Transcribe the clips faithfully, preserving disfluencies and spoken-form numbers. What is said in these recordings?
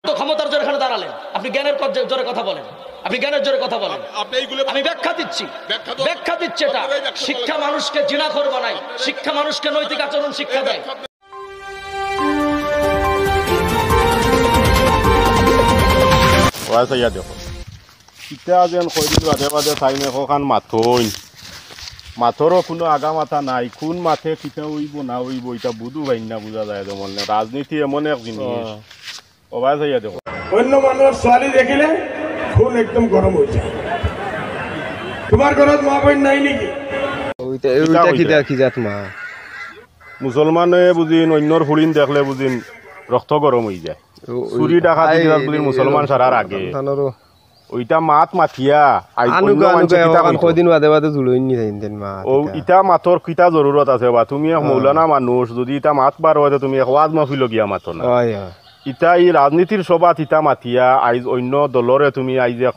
তো ক্ষমতার জোরে এখানে দাঁড়ালেন, আপনি জ্ঞানের কত-, জোরে কথা বলেন, আপনি জ্ঞানের জোরে কথা বলেন। আপনি এইগুলো আমি ব্যাখ্যা দিচ্ছি, ব্যাখ্যা দেওয়া ব্যাখ্যা দিচ্ছি এটা। আপনারা এই ব্যাখ্যা শিক্ষা করেন। মানুষকে জিনাখোর বানায়, শিক্ষা মানুষকে নৈতিক আচরণ শিক্ষা দেয়। ওরা চাইয়া দেখো, ইতা যেন কয়দিন বাদে বাদে তাইন একখান মাতইন, মাতরও কুনু আগা মাথা নাই। কুন মাতে কিতা অইবো না অইবো, ইতা বুঝু পাইন না, বুঝা যায় যেমন। রাজনীতি এমন এক জিনিস, হ্যাঁ। ওবা চাইয়া দেখো। অন্য মানুষ ছোৱালী দেখিলে খুন একদম গরম হয়ে যায়। তোমার ঘরত মা বোন নাই নেকি? ওইটা, কিতা ওইটা কইতা? কিতা, কি জাত মা? মুসলমানে বুঝিন, অন্যর ফুড়িন দেখলে বুঝিন, রক্ত গরম হয়ে যায়। ও, ওই চুরি ডাকাতি আই, কিতা বুঝিন, মুসলমান সারার আগে। তানরও ওইটা মাত মাতিয়া, আইজ আনুকা, অন্য মানষে আনুকা, কিতা অখান কইতো? কয়দিন বাদে বাদে জুড়ইন নি যাইন দেন মাত, ও, ইতা। ইতা মাতর কিতা জরুরত আছে বা? তুমি এক হ্যাঁ। মৌলানা মানুষ, যদি ইতা মাত বার হয়, তে তুমি এক ওয়াজ মাহফিলো গিয়া মাতো না। হয়, হয়। ইতা ই রাজনীতির সভাত ইতা মাতিয়া, আইজ অন্য দলরে তুমি আইজ এক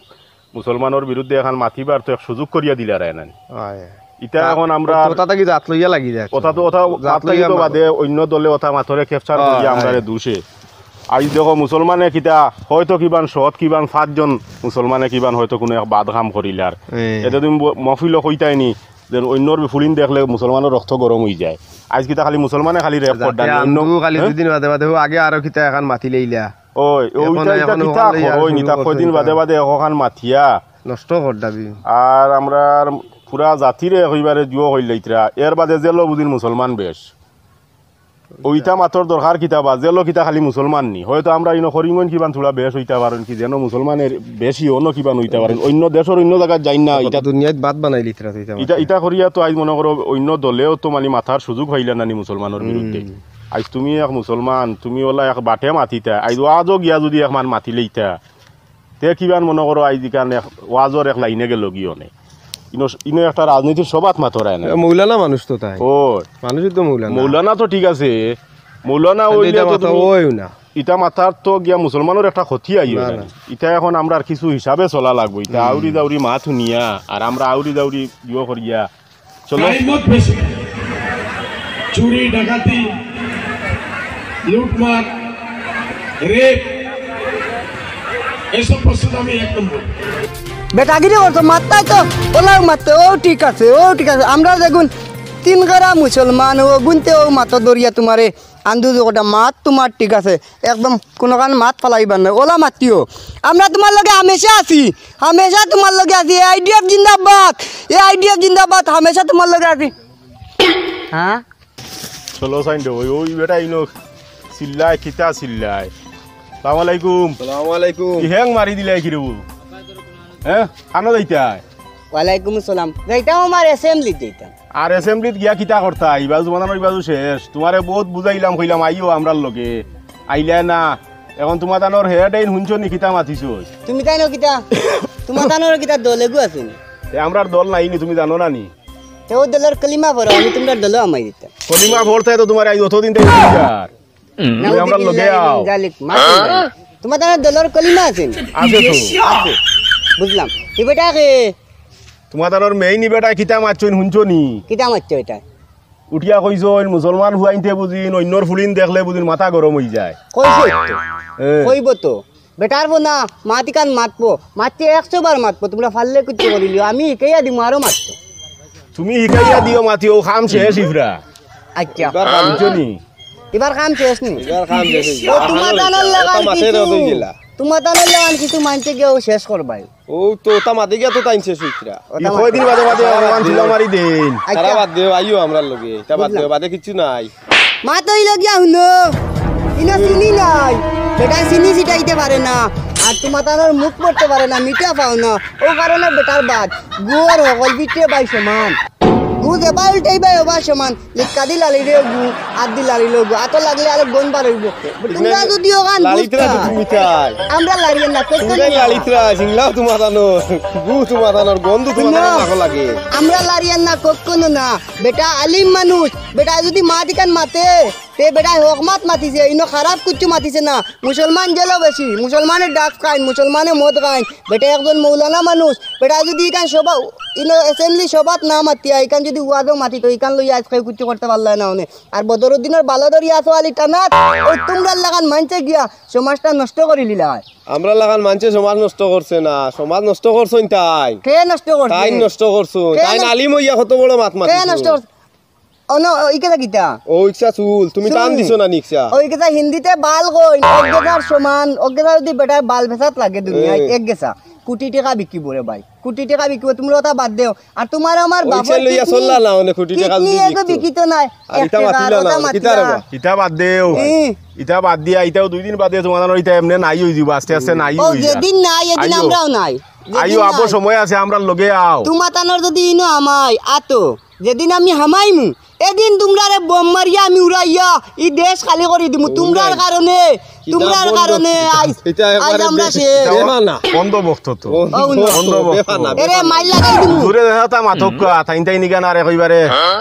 মুসলমানর বিরুদ্ধে এখান মাতিবার তো এক সুযোগ করিয়া দিলারায় না নি। হয়। ইতা তা-, এখন আমরা কথা থাকি জাত লইয়া লাগি যায়। কথা তো, কথা জাত মাত থাকি লইয়া তো মা-, বাদে অন্য দলে কথা মাতরে capture হয়, করিয়া আমরারে হয়। দুষে। আইজ দেখো মুসলমানে কিতা, হয়তো কিবান সৎ কিবান পাঁচজন মুসলমানে কিবান হয়তো কুনু এক বাদ কাম করিলার। হ্যাঁ। এতে তুমি ব-, মহফিলো কইতায় নি যে অন্যর ফুড়িন দেখলে মুসলমানর রক্ত গরম হয়ে যায়। আইজ কিতা খালি মুসলমানে খালি rape করতা নি, অন্য, খালি হ্যাঁ? দুদিন বাদে বাদে, ও আগে আরো কিতা এখান মাতি লইলা। ওই, ওই, এখন, ওইটা, এটা এখন কিতা ওখান লইয়া করইন, শুরু ইতা করছে কয়দিন ইতা। বাদে বাদে অখান মাতিয়া। নষ্ট কর দাবি। আর আমরার পুরা জাতিরে কইবারে জুয়ো কইলাইতরা, এর বাদে জেলো বুঝিন মুসলমান বেশ। ওইটা মাতর দরকার কিতা বা, জেলো কিতা খালি মুসলমান নি? হয়তো আমরা ইনো করিমগঞ্জ কিবান থুড়া বেশ অইতা পারইন কি, যেন মুসলমানের বেশি অন্য কিবান অইতা পারইন। অন্য দেশর অন্য জাগাত যাইন না, ইটা দুনিয়াত বাদ বানাইলিতরা তো ইটা ইটা, মাতে। ইটা করিয়া তো আইজ মনে করো অন্য দলেও তো মানে মাতার সুযোগ পাইলা না নি মুসলমানর বিরুদ্ধে। হুম। আইজ তুমি এক মুসলমান, তুমি ওলা এক বাটে মাতিতা, আইজ ওয়াজও গিয়া যদি এক মান মাতিলেইতা, তে কিবান মনে করো আইজ ইখান এক ওয়াজর এক লাইনে গেল গিয়ে অনে। ইনো, ইনো একটা রাজনীতির সভাত মাতরায় না। এ, মৌলানা মানুষ তো তাই। ও। মানুষই তো মৌলানা। মৌলানা তো ঠিক আছে, মৌলানা তাহলে অইলে ইটা তো মাতা তুমি ওইও না। ইটা মাতার তো গিয়া মুসলমানর একটা ক্ষতি আইও না, না। না। ইটা এখন আমরার কিছু হিসাবে চলা লাগবো। ইটা হুম। আউরি দাউরি মাত হুনিয়া, আর আমরা আউরি দাউরি ইয়ো করিয়া। চলো। Crime বহুত বেশি। চুরি, ডাকাতি, লুটমার, rape, এসব প্রশ্ন আমি এক নম্বর। বেটাগিরি করতো, মাততায় তো, ওলাও মাততো, ও ঠিক আছে, ও ঠিক আছে। আমরা দেখুন, তিন করা মুসলমান, ও গুনতে ও মাতো দরিয়া তোমারে, আন্দু যে কটা মাত তোমার ঠিক আছে, একদম কোনোখান মাত ফালাইবার না, ওলা মাতিও। আমরা তোমার লগে হামেশা আছি, হামেশা তোমার লগে আছি। এআইডিএফ জিন্দাবাদ, এআইডিএফ জিন্দাবাদ, হামেশা তোমার লগে আছি। হ্যাঁ? চলো সাইন দে, ওই, ওই বেটা ইনো চিল্লায়, কিতা চিল্লায়? সালাম আলাইকুম। সালাম আলাইকুম। কি হ্যাং মারি দিলে কি রে বউ? হ্যাঁ? কানো যাইতায়? ওয়ালাইকুম আসসালাম। যাইতাম আমার assembly-ত যাইতাম। আর assembly-ত গিয়া কিতা করতায়? ইবাজু তোমার ইবাজু শেষ। তোমারে বহুত বুঝাইলাম, কইলাম, "আইও আমরার লগে।" আইলায় না। এখন তোমার তানোর head এইন হুনছো নি কিতা মাতিছো? তুমি তাইন কিতা? তোমার তানোর কিতা দল এগু আছে নি? এ, আমরার দল নাই নি, তুমি জানো না নি? তে ও দলর কলিমা পড়ো, আমি তোমরার দলো আমাই দিতাম। কলিমা পড়তে তো তোমার আইজ অতদিন থাকি বুঝার। তুমি আমরার লগে নাউজুবিল্লাহি আও। মিন জালিক, মাফ করবেন। তোমার তানোর দলর কলিমা আছে নি? আছে তো। আছে। বুঝলাম। ই বেটা কে? তোমার তানোর main ই বেটা কিতা মাতছইন হুনছো নি? কিতা মাতছে এটা? উঠিয়া কইছইন, মুসলমান ফুয়াইন্তে বুঝিন, অইন্যর ফুড়িন দেখলে বুঝিন, মাথা গরম অইযায়। কইছে তো। এ। কইবো তো। বেটার বো না, মাতিকান মাতবো। মাততে একশো বার মাতবো। তোমরা ফাললে কিচ্ছু করিলিও। আমি হিকাইয়া দিমু আরো মাততো। তুমি হিকাইয়া দিও মাতি, ও কাম শেষ ইফরা। আচ্ছা। ইবার কাম বুঝছো নি? ইবার কাম শেষ নি? ইবার কাম শেষ অইছে। ও তোমার তানোর লাগান কিছু, তোমার তানোর লাগান কিছু মানতে গিয়া ও শেষ করবায়। ও তো ওটা মাতে গিয়া তো তাইন শেষ অইতরা। ই কয়দিন বাদে বাদে অপমান তুলা মারি দেইন। আচ্ছা। তারা বাদ দেও, আইও আমরার লগে। ইটা বাদ দেও, বুঝলাম। বাদে কিচ্ছু নাই। মাত অইলো গিয়া হুনো। ইনো চিনি নাই। বেটায় চিনি ছিটাইতে পারে না। আর তোমার তানোর মুখ পড়তে পারে না, মিঠা পাও না। ও কারণে বেটার বাদ। গুয়ার হকল বিটে বাই সমান। গু যেবা উল্টাইবায় ওবা সমান। লিক্কা দি লাড়িলেও গু, আত দি লাড়িলেও গু, আতো লাগলে আরো গন্ধ বার অইবো। তোমরা যদি ওখান লাড়িতরা বুঝতা, তো তুমি তাই। আমরা লাড়িয়ার না, কখনো তুমি না। লাড়িতরা, সিংলাও তোমার তানোর, গু তোমার তানোর, গন্ধ তোমার তানোর না। নাকো লাগে। আমরা লাড়িয়ার না, কখনো না। বেটা আলিম মানুষ, বেটা যদি মাতিকান মাতে, তে বেটায় হক মাত মাতিছে, ইনো খারাপ কিচ্ছু মাতিছে না। মুসলমান জেলো বেশি, মুসলমানে drugs খাইন, মুসলমানে মদ খাইন। বেটা একজন মৌলানা মানুষ, বেটা যদি ইখান সভা ইনো assembly সভাত না মাতিয়া, ইখান যদি ওয়াজও মাতিতো, ইখান লইয়া আইজ কেউ কিচ্ছু করতে পারলায় না অনে। আর বদরুদ্দিনর বালা ধরিয়া আছো আলি টানাত, অউ তুমরার লাখান মানষে গিয়া সমাজটা নষ্ট করিলিলায়। আমরার লাখান মানষে সমাজ নষ্ট করছে না, সমাজ নষ্ট করছইন তাইন। কে নষ্ট করছে? তাইন নষ্ট করছইন। কে তাইন নষ্ট আলিম অইয়া কত বড় মাত মাতিছইন। কে নষ্ট করছে? অনো, ই কিতা কিতা? ও ইকসা চুল, তুমি টান দিছো না নি ইকসা? ও ইকসা হিন্দিতে বাল কইন, অজ্ঞতার সমান, অজ্ঞতা যদি বেটার বাল ফেসাত লাগে দুনিয়াত, এ। এক গেছা। কোটি টেকা বিকিবো রে ভাই, কোটি টেকা বিকিবো, তুমরা অতা বাদ দেও। আর তুমার আমার বাপর ইকসা লইয়া কিডনি, চললা না, অনে কোটি টেকা যদি কিডনি এগু বিকিতো। বিকিতো নায়, আর এক ইতা টেকা মাতিলা আর না, অতা অনে, কিতা রে মাতিলা। বা? ইতা বাদ দেও। ই। ইতা বাদ দিয়া, ইতাও দুই দিন বাদে তুমার জানো, ইতা এমনে নাই অই যিবো, আস্তে আস্তে নাই ও অই যা। যেদিন নাই, এদিন আইও। আমরাও নাই। যেদিন আইও, আবো নাই। সময় আছে, আমরার লগে আও। তুমাতানর যদি ইনো হামাই, আতো। যেদিন আমি হামাইমু, এদিন তুমরারে বোম মারিয়া আমি উড়াইয়া ই দেশ খালি করি দিমু। তুমরার কারণে, তুমরার কারণে আইজ, ইতা একবারে আইজ আমরা বে-, শেষ। বেফানা। বন্দোবস্ত তো। ও, বন্দোবস্ত। বেফানা, এরে বেফানা। মাইর লাগাই দিমু। জোরে দেখা তা মাতক কা, তাইন তাইন ইখান আরে কইবারে।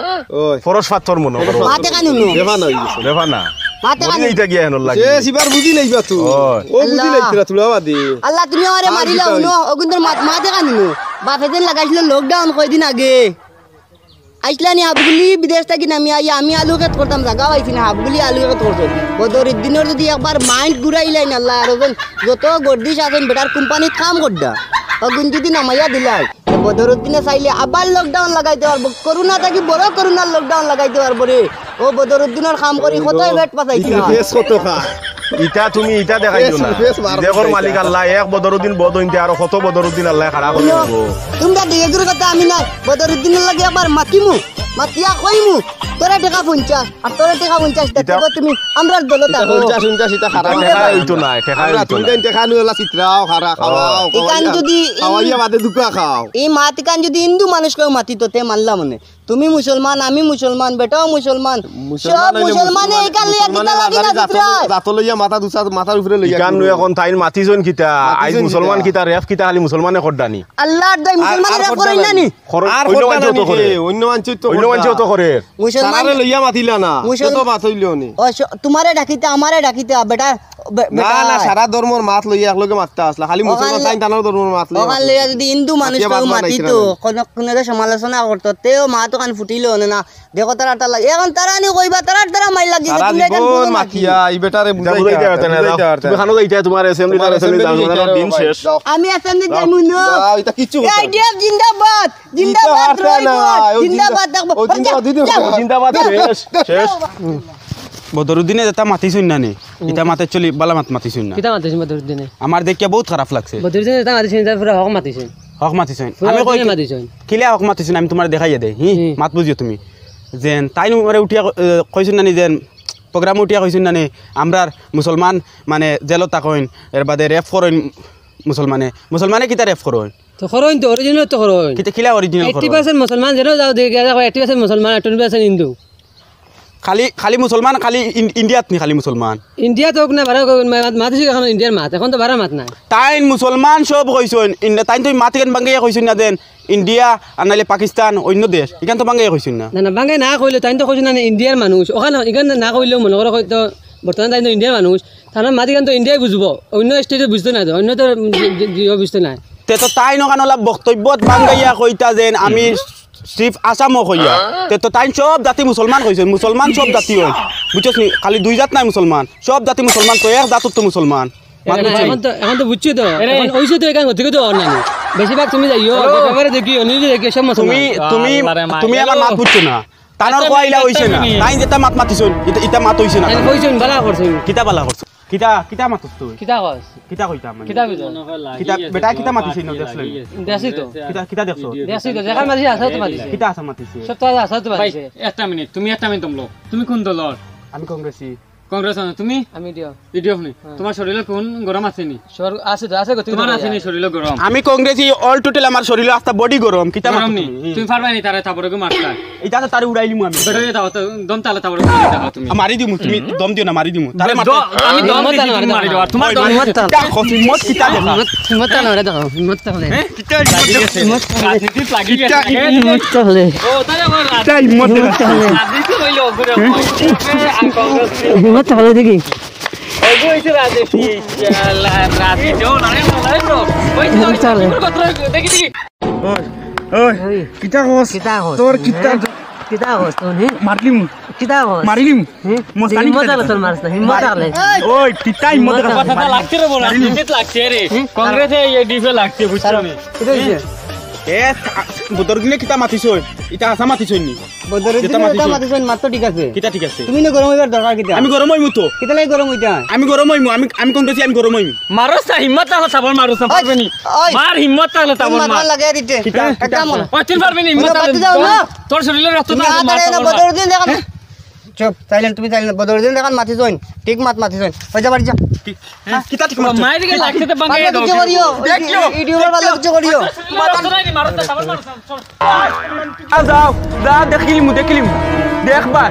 ওই। ফরস পাথর মনো করো। মাতে কানি নু। বেফানা অই গেছে। বেফানা। মাতে কানি। ইটা গিয়া হেনর লাগে। সে সিবার বুঝি লইবা তো। ওই। ও বুঝি আল্লাহ। লইতরা তুলা বাদে। আল্লাহ, তুমি আমারে আর মারিলাও কিতা নু। অগুন্তর মাত-, মাতে কানি নু। বাপে যেন লাগাইছিল lockdown কয়দিন আগে। আইছলা নি হাবগুলি বিদেশ থাকি নামি আইয়া, আমি আলু খেত করতাম, জাগা পাইছি না, হাবগুলি আলু খেত করছে। বদরুদ্দিনর যদি একবার mind ঘুরাইলাইন আল্লাহ, আর ওজন যত গর্দিশ আছইন বেটার কোম্পানিত কাম করডা, অগুন যদি নামাইয়া দিলাই, তে বদরুদ্দিনে চাইলে আবার lockdown লাগাইতে পারবো, করোনা থাকি বড় করোনার lockdown লাগাইতে পারবো রে। ও বদরুদ্দিনর কাম করি কতই পেট পাতাইছি। ইটা তুমি ইটা দেখাইও না। দেখর মালিক আল্লাহ, এক বদরুদ্দিন বদ অইনতে আরো কত বদরুদ্দিন আল্লাহ খাড়া করি দিবো। তুমরা দিগেগুর কথা আমি নাই, বদরুদ্দিনর লগে আবার মাতিমু, মাতিয়া কইমু, তোরে টেকা পঞ্চাশ, আর তোরে টেকা পঞ্চাশ, দেখো তুমি আমরার দলত থাকো। পঞ্চাশ, পঞ্চাশ, ইটা খারাপ। টেকা অইতো না, টেকা অইতো না। তুমি টেকা নিও, চিত্রাও, খারা, খাওয়াও, ইখান খাওয়াইয়া, যদি ইন-, খাওয়াইয়া বাদে দুকা খাও। ই মাত ইখান যদি হিন্দু মানুষ কেউ মাতিতো, তে মানলাম অনে। তুমি মুসলমান, আমি মুসলমান, বেটাও মুসলমান, মুসলমান সব অইলে মুসলমানে মুসলমান, ইখান লইয়া মুসলমানে কিতা লাগি না মাথার জাত লইয়া, চিত্রায়? জাত লইয়া মাথা দুসা মাথার উপরে লইয়া ইখান ঘুরে। নু এখন তাইন মাতিছইন কিতা? মাতিছইন আইজ মুসলমান কিতা? কিতা, রেপ কিতা, খালি মুসলমানে করডা নি? আল্লাহর দোয়াই, আর, মুসলমানে আর রেপ করইন না নি? অন্য মানষে তো অন্য মানষে তো করে। মুসলমান তারারে লইয়া মাতিলা না। মুসলমান তো মাত অইলো নি। ও, স-, তুমারে ডাকিতা, আমারে ডাকিতা, বেটা, বে-, না, বেটা। না, সারা ধর্মর মাত লইয়া একলগে মাততা আছলা। খালি মুসলমান তাইন তানর ধর্মর মাত লইয়া অখান মাতলা। লইয়া যদি হিন্দু মানুষ কেউ মাতিতো, কোনো, কোনো সমালোচনা করতো, তেও মাত অখান ফুটিলো না, না। দেখো তারা, তারা, এখন তারা নি কইবা, তারা, তারা মাইর লাগি, সারা জীবন মাতিয়া, ই বেটারে বুঝাইতা পারতা না, বুঝাইতা পারতা না। তুমি খানো যাইতা, তুমার assembly, তার assembly যাও, যাও, দিন শেষ। আমি assembly যাইমু না। যাও, ইটা কিচ্ছু করতে এই না। জিন্দাবাদ, জিন্দাবাদ, জিন্দাবাদ থাকবো। ও জিন্দাবাদ, দিদি। যাও, যাও। জিন্দাবাদ, শেষ, শেষ। বদরুদ্দিনে যেটা মাতিছইন না নি, ইটা মাতে চলি, বালা মাত মাতিছইন না। কিতা মাতিছইন বদরুদ্দিনে? আমার দেখিয়া বহুত খারাপ লাগছে। বদরুদ্দিনে যেটা মাতিছইন, ইটা পুরা হক মাতিছইন। হক মাতিছইন। পুরা আমি কই হক মাতিছইন। কিলা হক মাতিছইন, আমি তুমারে দেখাইয়া দেই, হি? হুম। মাত বুঝিও তুমি। যেন তাইন উঠিয়া, এ, কইছইন না নি যেন, program উঠিয়া কইছইন না নি, আমরার মুসলমান, মানে, জেলত থাকইন, এর বাদে rape করইন মুসলমানে। মুসলমানে কিতা rape করইন? তো করইন তো, original তো করইন। কিতা, কিলা original করইন? Eighty percent মুসলমান, যেন যাও দেখি, দেখো, eighty percent মুসলমান আর twenty percent হিন্দু। খালি, খালি মুসলমান, খালি ইন-, ইন্ডিয়াত নি খালি মুসলমান? ইন্ডিয়াত হোক না, বারা মা-, মাতিছি এখন ইন্ডিয়ার মাত, এখন তো বারা মাত নাই। তাইন মুসলমান সব কইছইন, ইন-, তাইন তো ই মাত ইখান বাঙ্গাইয়া কইছইন না দেন, ইন্ডিয়া আর নাইলে পাকিস্তান, অন্য দেশ, ইখান তো বাঙ্গাইয়া কইছইন না। না, না, বাঙ্গাই না কইলে, তাইন তো কইছইন না, ইন্ডিয়ার মানুষ। অখান ইখান না কইলেও মনে করো হয়তো বর্তমানে তাইন তো ইন্ডিয়ার মানুষ, তান মাত ইখান তো ইন্ডিয়ায় বুঝবো, অন্য state-এ বুঝতো না তো, অন্য তো যে, যে, যে বুঝতো না। তে তো তাইন অখান অলা বক্তব্যত বাঙ্গাইয়া কইতা যেন আমি সিফ আসামো কইয়া। তে তো তাইন সব জাতি মুসলমান কইছইন, মুসলমান সব জাতি অয়। বুঝছস নি? খালি দুই জাত নায় মুসলমান, সব জাতি মুসলমান, তো এক জাতর তো মুসলমান। এরে, এখন তো, এখন তো বুঝছি তো, এখন অইছে তো, এখন গতিকে তো অর নানি। বেশিরভাগ তুমি যাইও, ব্যাপারে দেখি, অনিল দেখি, সব মুসলমান। তুমি, তুমি, তুমি আমার মাত বুঝছো না। তানর কইলা অইছে না। তাইন যেটা মাত মাতিছইন, ইটা, ইটা মাত অইছে না। তাইন কইছইন, বালা করছইন। কিতা বালা করছইন? কিতা, কিতা মাতস তুই? কিতা কস? কিতা কইতাম আমি? কিতা কইতাম? কিতা, বেটা কিতা মাতিছে ইনো দেখছস? দেখছি তো। কিতা, কিতা দেখছস? দেখছি তো, যেখান মাতিছে হাছা তো মাতিছে। কিতা হাছা মাতিছে? সব তো হাছা তো মাতিছে। একটা মিনিট, তুমি একটা মিনিট দম লও। তুমি কোন দলর? আমি কংগ্রেসি। কংগ্রেস না, তুমি? আমি ইডিএফ। ইডিএফ নি? হ্যাঁ। তোমার শরীরে কোন গরম আছে নি? আছে তো, আছে গো, তুমি তোমার আছে নি শরীরে গরম? আমি কংগ্রেসি, all total আমার শরীরে আস্তা body গরম। কিতা মাতো নি? তুমি? তুমি পারবা নি তারে তাবড়ে মারতা? ইটা তো তারে উড়াইলিমু আমি। বেটা, দাও তো, দম তালে তাবড়ে মারি দাও তুমি। মারি দিমু, তুমি দম দিও না, মারি দিমু। তারে মারতে দ-, আমি দম দিছি, তুমি মারি দাও। আর তোমার দম মারতে। কিতা কস, হিম্মত কিতা দেখা? হিম্মত, হিম্মত তালে মারে দেখো, হিম্মত তালে। হ্যাঁ? কিতা হিম্মত দেখা? হিম্মত তালে। রাজনীতিত লাগি গেছে। হিম্মত তালে। ও, তাহলে আমার কিতা হিম্মত দেখা? রাজনীতি হইলে অঘুরে। হ্যাঁ? আর কংগ্রেস হিম্মত তালে দেখি। অঘু হইছে রাজনীতি। শালা, রাজনীতি। ও, না, না, না, না। ওই তো, ওই তো, হিম্মত তালে। দেখি, দেখি। ওই। ওই, ওই। কিতা কস? কিতা কস? তোর কিতা? হ্যাঁ? কিতা কস তুই, হ্যাঁ? মারলিমু। কিতা কস? মারিলিমু। হ্যাঁ? মস্তানি হিম্মত কিতা? থাকলে তোর মারস না, হিম্মত থাকলে। ওই, কিতা হিম্মত হিম্মত থাকলে? থাকলে। কথা লাগছে রে বড়, মারিলিমু। বিজেপিত লাগছে রে। হ্যাঁ? কংগ্রেসে এই ডিফে লাগছে, বুঝছো নি? কিতা হইছে? এ, আ, বদরুদ্দিনে কিতা মাতিছইন? ইতা হাছা মাতিছইন নি? বদরুদ্দিনে কিতা মাতিছইন? মাতিছইন, মাত তো ঠিক আছে। কিতা ঠিক আছে? তুমি না গরম হইবার দরকার কিতা? আমি গরম হইমু তো। কিতা লাগি গরম হইতা? আমি গরম হইমু, আমি, আমি কংগ্রেসি, আমি গরম হইমু। মারস না, হিম্মত থাকলে তাবর মারস না, পারবে নি? ওই, মার হিম্মত থাকলে তাবর মার মার। লাগা দিতে। কিতা, কিতা? কাম না। ওই, তুই পারবে নি, হিম্মত থাকলে। বাদ দাও না। তোর শরীরে রক্ত না, না, মার তারে না, তাবর মার। বদরুদ্দিন দেখান। হ্যাঁ? চুপ, silent, তুমি silent। বদরুদ্দিন দেখান মাতি জইন। ঠিক মাত মাতি জইন। ওই যা বাড়ি যা। কি? হ্যাঁ? কিতা ঠিক মাত? মায়ের দিকে লাগছে তো বাঙ্গে বাদ দাও। কিছু করিও। দেখিও। ইউটিউবার বাদ দাও কিছু করিও। তোর শরীরে রক্ত নাই নি, মারস না, তাবর মারস না। চল। আ, যাও, যা দেখিলিমু, দেখিলিমু। দেখবা।